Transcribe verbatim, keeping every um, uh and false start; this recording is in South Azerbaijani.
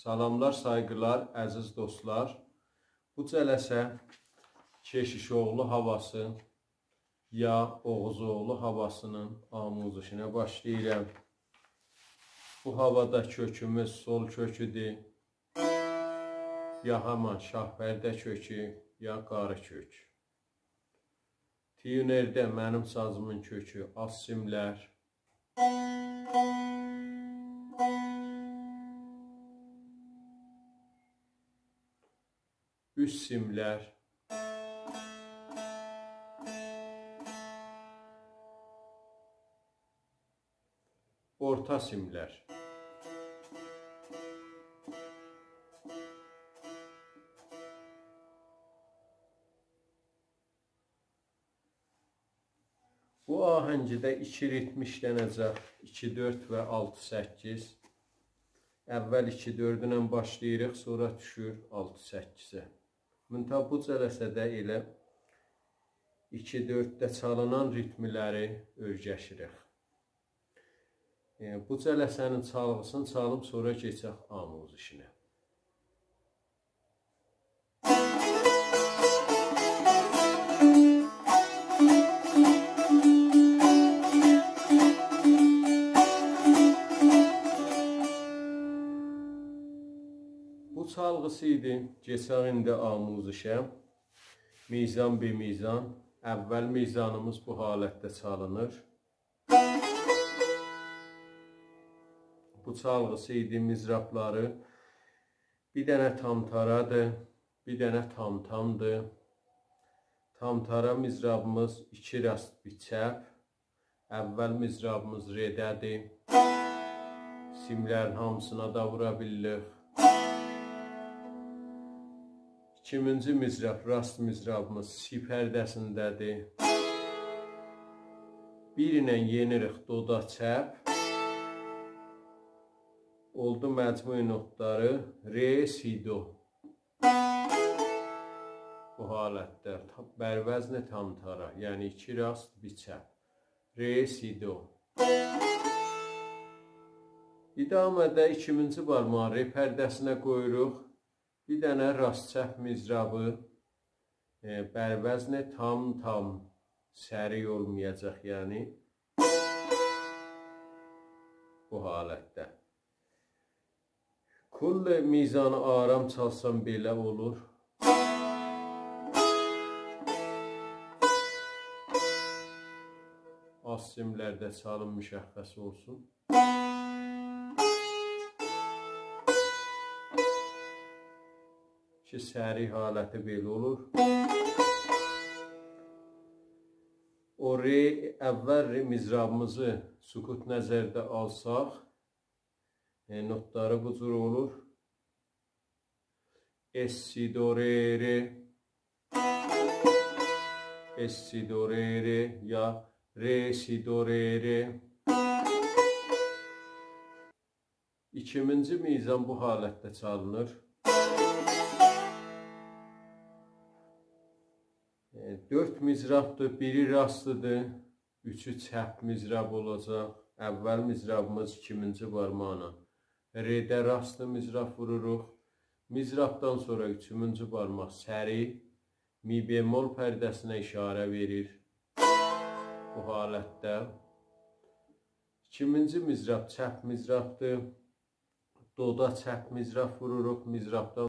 سلاملار، سایغیلار، عزیز دوستلار. بو جلسه کشیش‌اوغلو هاواسی یا اوغوزاوغلو هاواسی‌نین آموزشینه باشلاییرام. بو هاوادا کؤکوموز سل کؤکودور. یا همان شاه‌پرده کؤکو، یا قاری کؤک. تیونرده منیم سازیمین کؤکو آلت سیملر، اوست سیملر، اورتا سیملر. بو آهنگیده ایکی ریتم ایشلنه‌جک. ایکی دؤرد و آلتی سککیز. اول ایکی دؤردونن باشلاییریق، سونرا دوشور آلتی سککیزه. منتها بو جلسه‌ده ائله ایکی دؤردده چالینان ریتملری اؤرگشیریک. ائ، بو جلسه‌نین چالغیسینی چالیم، سونرا کئچک آموزشینه. بو چالغیسی ایدی. کئچک ایندی آموزشه. میزان به میزان. اول میزانیمیز بو حالتده چالینیر. بو چالغیسی ایدی، مضرابلاری. بیر دنه تام‌تارادیر، بیر دنه تام‌تامدیر. تام‌تارا مضرابیمیز ایکی راست، بیر چپ. اول مضرابیمیز رئده‌دیر. سیملرین هامیسینا دا وورا بیلیریک. ایکیمینجی مضراب، راست مضرابیمیز سی پرده‌سینده‌دیر. بیر ایله یئنیریک دودا چپ. اولدو مجموع نوتلاری ر، سی، دو. بو حالتده تا-، بر وزن تام‌تارا، یعنی ایکی راست، بیر چپ. ر، سی، دو. ادامه‌ده ایکیمینجی بارماغی ر پرده‌سینه قویوروق. بیر دنه راست چپ مضرابی، ائ، بر وزن تام‌تام، سریع اولمایاجاق، یعنی بو حالتده. کل میزانی آرام چالسام بئله اولور. آلت سیملرده چالیم مشخص اولسون. کی، سریع حالتی بئله اولور. او ر، اول ر مضرابیمیزی سکوت نظرده آلساق، ائ، نوتلاری بو جور اولور. اس، سی، دو، ر، ر. اس، سی، دو، ر، ر، یا ر، سی، دو، ر، ر. ایکیمینجی میزان بو حالتده چالینیر. ائ، دؤرد مضرابدیر، بیری راستدیر، اوچو چپ مضراب اولاجاق. اول مضرابیمیز ایکیمینجی بارماغینان رده راست مضراب ووروروق. مضرابدان سونرا اوچومونجو بارماق سریع می بمل پرده‌سینه اشاره وئریر. بو حالتده. ایکیمینجی مضراب چپ مضرابدیر. دودا چپ مضراب ووروروق. مضرابدان